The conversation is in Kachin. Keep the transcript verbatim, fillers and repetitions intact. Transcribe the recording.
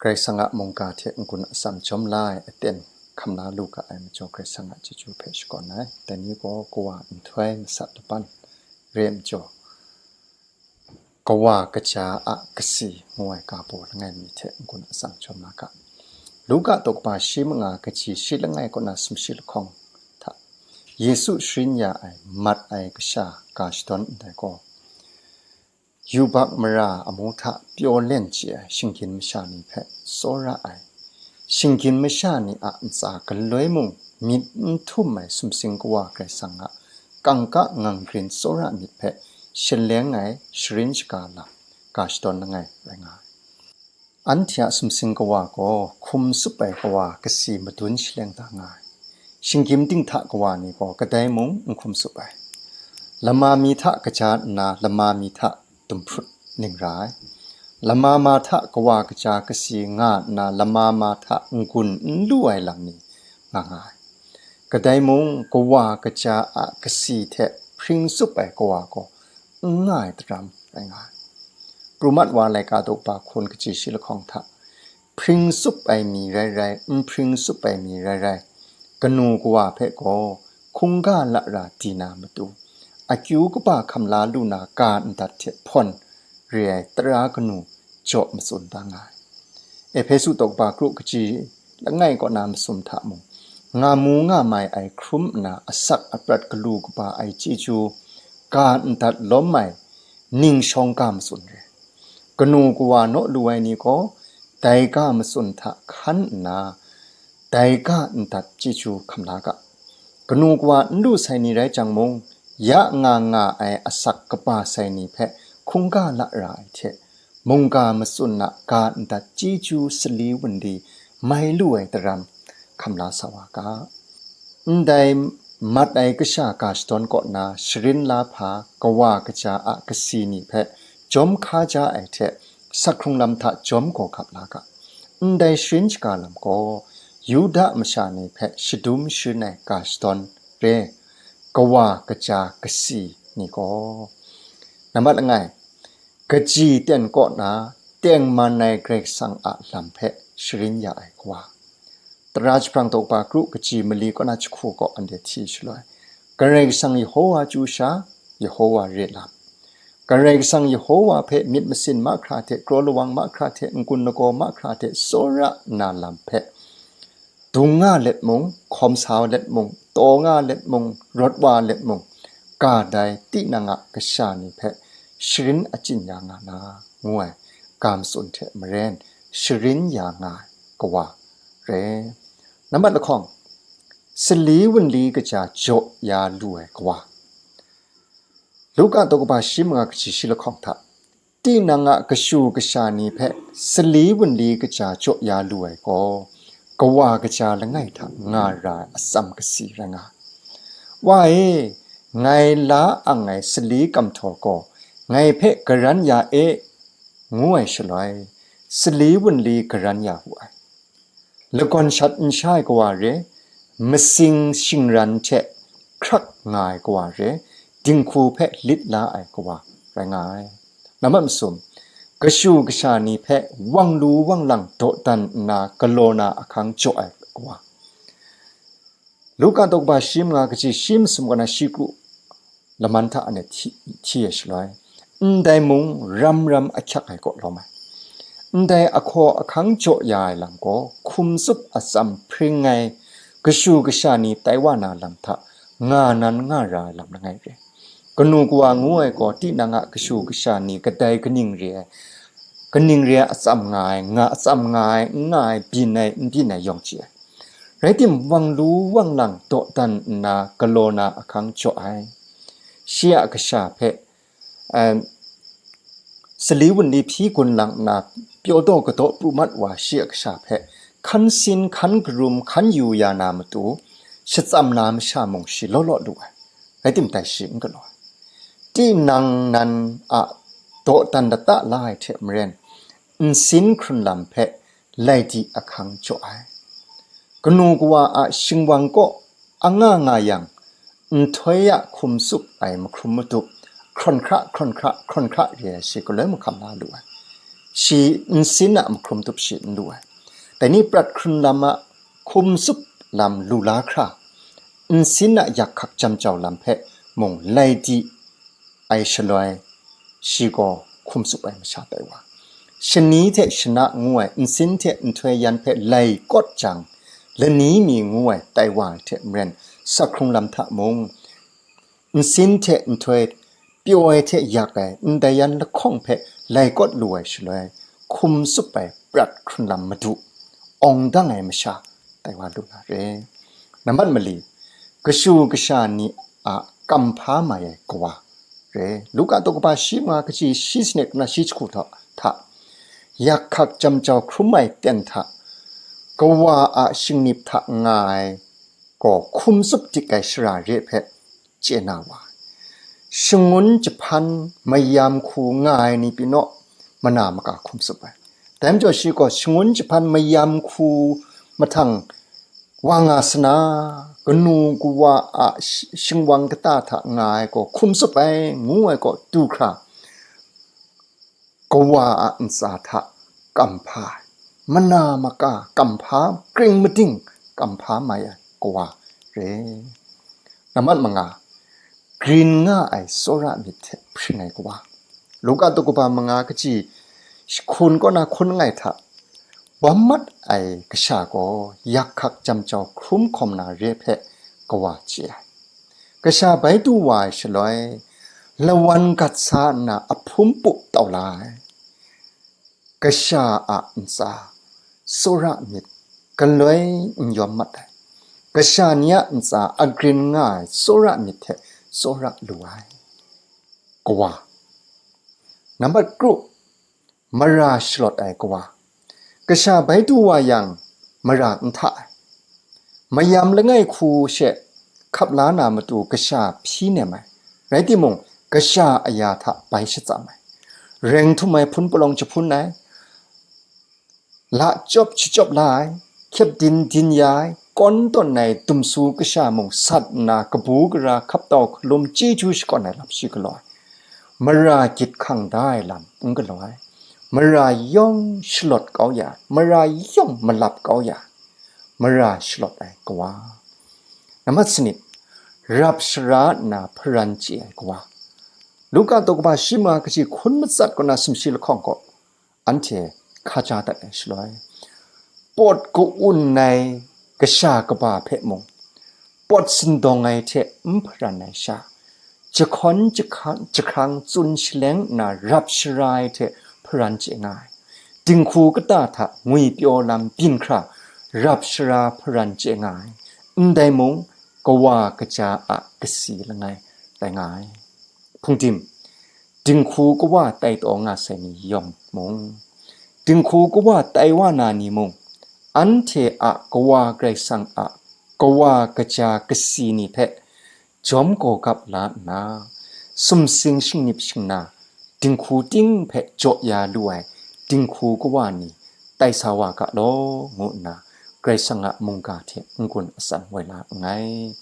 Karai Kasang a mungga hte n-gun atsam jawm la ai aten hkam la lu ga ai majaw, Karai Kasang a chyeju hpe shakawn ai. Dai ni gaw kawa nhtoi masat laban re ai majaw, kawa kaja a kasi ngu ai ga baw langai mi hte n-gun atsam jawm la ga. Luka daw kaba shi manga, kaji shi langai kaw na sumshi lahkawng hta, Yesu sharin ya ai mat ai kasha ga shadawn ndai gaw, yubak mara amu hta pyaw len chye ai shinggyim masha ni hpe tsawra ai, shinggyim masha ni a ntsa galoi mung myit n htum ai sumsing kawa Karai Kasang a kangka ngang grin tsawra myit hpe shaleng ai sharin shaga lam ga shadawn langai rai nga ai. Anhte a sumsing kawa gaw hkum tsup ai kawa kasi madun shaleng da nga ai. Shinggyim dinghta kawa ni gaw kadai mung n hkum tsup ai. Lama mi hta kaja nna lama mi hta dumhprut ning ra ai. Lama ma hta kawa kaja kasi nga nna lama ma hta n-gun n lu ai lam ni nga nga ai. Kadai mung kawa kaja a kasi hte hpring tsup ai kawa gaw n nga ai daram rai nga ai. Pru mat wa laika daw kaba hkun kaji shi lahkawng hta, hpring tsup ai mi rai rai, n hpring tsup ai mi rai rai, kanu kawa hpe gaw hkungga lara di na matu, akyu kaba hkam la lu na ga ndat hte hpawn re ai tara kanu jaw matsun da nga ai. Ehpesu daw kaba kru kaji langai kaw na masum hta mung, nga mu nga mai ai hkrum nna asak aprat galu kaba ai chyeju ga ndat lawm ai ning shawng ga matsun re. Kanu kawa naw lu ai ni gaw dai ga matsun hta hkan nna, dai ga ndat chyeju hkam la ga. Kanu kawa n lu sai ni rai jang mung, ya nga nga ai asak kaba sai ni hpe hkungga lara ai hte, mungga matsun a ga ndat chyeju sali wunli mai lu ai daram hkam la sa wa ga. Ndai mat ai kasha ga shadawn kaw na sharin la hpa kawa kaja a kasi ni hpe jawm hka ja ai hte, sak hkrung lam hta jawm gaw gap la ga. Ndai sharin shaga lam gaw Yuda masha ni hpe shadum sharin ai ga shadawn re, kawa kaja kasi ni gaw. Nambat langai, kaji ten kaw na tengman ai Karai Kasang a lam hpe sharin ya ai kawa. Tara jahprang daw kaba kru kaji mali kaw na jahku gaw anhte hti shaloi, Karai Kasang Yehowa chyu sha, Yehowa re lam. Karai Kasang Yehowa hpe myit masin mahkra hte, kraw lawang mahkra hte, n-gun lagaw mahkra hte tsawra na lam hpe, dung nga let mung, hkawm sa let mung, taw nga let mung, rawt wa let mung, ga dai tinang a kasha ni hpe sharin achyin ya nga na, ngu ai ga matsun hte maren sharin ya nga ai kawa re. Nambat lahkawng, sali wunli kaja jaw ya lu ai kawa. Luka daw kaba shi manga kaji shi lahkawng hta, tinang a kashu kasha ni hpe sali wunli kaja jaw ya lu ai gaw, kawa kaja langai hta nga ra ai atsam kasi rai nga. Wa e, ngai la ang ai sali kamhtaw gaw ngai hpe garan ya e, ngu ai shaloi, sali wunli garan ya wu ai. Lagawn shat n sha ai kawa re, masing shingran hte hkrak nga ai kawa re, dinghku hpe lit la ai kawa rai nga ai. Nambat masum, kashu kasha ni hpe wang lu wang lang dawdan nna galaw na ahkang jaw ai kawa. Luka daw kaba shi manga kaji shi masum kaw na shi kru laman hta anhte hti, hti ai shaloi, ndai mung ram ram ahkyak ai kaw lawm ai. Ndai ahkaw ahkang jaw ya ai lam gaw hkum tsup atsam hpring ai kashu kasha ni tai wa na lam hta nga nan nga ra ai lam langai re. Kanu kawa ngu ai gaw tinang a kashu kasha ni kadai kaning re ai, kaning re ai atsam nga ai, nga atsam nga ai, n nga ai, byin ai, n byin ai yawng chye ai. Rai tim, wang lu wang lang dawdan nna galaw na ahkang jaw ai. Shi a kasha hpe, em, sali wunli hpyi gun lang nna pyaw daw kadaw pru mat wa shi a kasha hpe hkan sin, hkan karum, hkan yu ya na matu, shatsam na masha mung shi law law lu ai. Rai tim, dai shi n galaw ai. Tinang nan a dawdan lata la ai hte maren, nsin hkrun lam hpe lai di ahkang jaw ai. Kanu kawa a shingwang kaw anga nga yang, nhtoi a hkum tsup ai mahkrum matup, hkrawn hkra, hkrawn hkra, hkrawn hkra re ai shi galoi mahkam la lu ai. shi nsin a mahkrum tup shi n lu ai. Dai ni prat hkrun lam a hkum tsup lam lu la hkra, nsin a yak hkak jam jau lam hpe mung lai di ai shaloi, shi gaw hkum tsup ai masha tai wa. Shani hte shana ngu ai nsin hte nhtoi yan hpe lai kawt jang, lani mi ngu ai tai wa ai hte maren, sak hkrung lam hta mung, nsin hte nhtoi pyaw ai hte yak ai ndai yan lahkawng hpe lai kawt lu ai shaloi, hkum tsup ai prat hkrun lam madu awng dang ai masha tai wa lu na re. Nambat mali, kashu kasha ni a kamhpa mai ai kawa re. Luka daw kaba shi manga kaji shi sanit na shi jahku hta, hta yak hkak jam jau hkrum ai ten hta, kawa a shingnip hta nga ai gaw hkum tsup dik ai shara re hpe chye na wa ai. Shangun jahpan mayam hku nga ai ni pyi naw, mana maka hkum tsup ai. Dai majaw shi gaw shangun jahpan mayam hku mahtang wa nga sana, kanu kawa a shi-, shingwang kata hta nga ai gaw hkum tsup ai, ngu ai gaw du hkra, kawa a ntsa hta kamhpa ai, mana maka kamhpa, kring mading kamhpa mai ai kawa re. Nambat manga, grin nga ai tsawra myit hte hpring ai kawa. Luka daw kaba manga kaji jahkun kaw na hkun langai hta, bawm mat ai kasha gaw yak hkak jam jau hkrum hkawm na re hpe kawa chye ai. Kasha bai du wa ai shaloi, lawan gat sa nna ahpum pup tau la ai. Kasha a ntsa tsawra myit galoi n yawm mat ai. Kasha ni a ntsa agrin nga ai tsawra myit hte tsawra lu ai. Kawa. Nambat kru, mara shalawt ai kawa. Kasha bai du wa yang, mara n hta ai. Mayam langai hku she hkap la na matu kasha hpyi nem ai. Rai timung, kasha aya hta bai shatsam ai. Reng htum ai hpun palawng jahpun ai, la chyawp shachyawp la ai, hkyep din din ya ai, kawn tawn ai dumsu kasha mung sat nna kabu gara hkap tau hkalum chyeju shakawn ai lam shi galaw ai. Mara gyit hkang da ai lam n galaw ai. Mara yawng shalawt kau ya ai, mara yawng malap kau ya ai, mara shalawt ai kawa. Nambat sanit, rap shara nna hparan chye ai kawa. Luka daw kaba shi manga kaji hkun matsat kaw na sumshi lahkawng gaw, anhte hkaja dat ai shaloi, pawt ka-un ai kasha kaba hpe mung, pawt sindawng ai hte n hparan ai sha, jahkawn jahka-, jahkrang tsun shaleng nna rap shara ai hte hparan chye nga ai. Dinghku kata hta ngwipyaw lam byin hkra rap shara hparan chye nga ai. Ndai mung, kawa kaja a kasi langai tai nga ai. Hpungdim, dinghku kawa tai taw nga sai ni yawng mung, dinghku kawa tai wa na ni mung, anhte a Kawa Karai Kasang a kawa kaja kasi ni hpe jawm gawgap la nna, sumsing shingnip shingna, dinghku ting hpe jaw ya lu ai dinghku kawa ni tai sa wa ga law, ngu nna Karai Kasang a mungga hte n-gun atsam woi la nngai.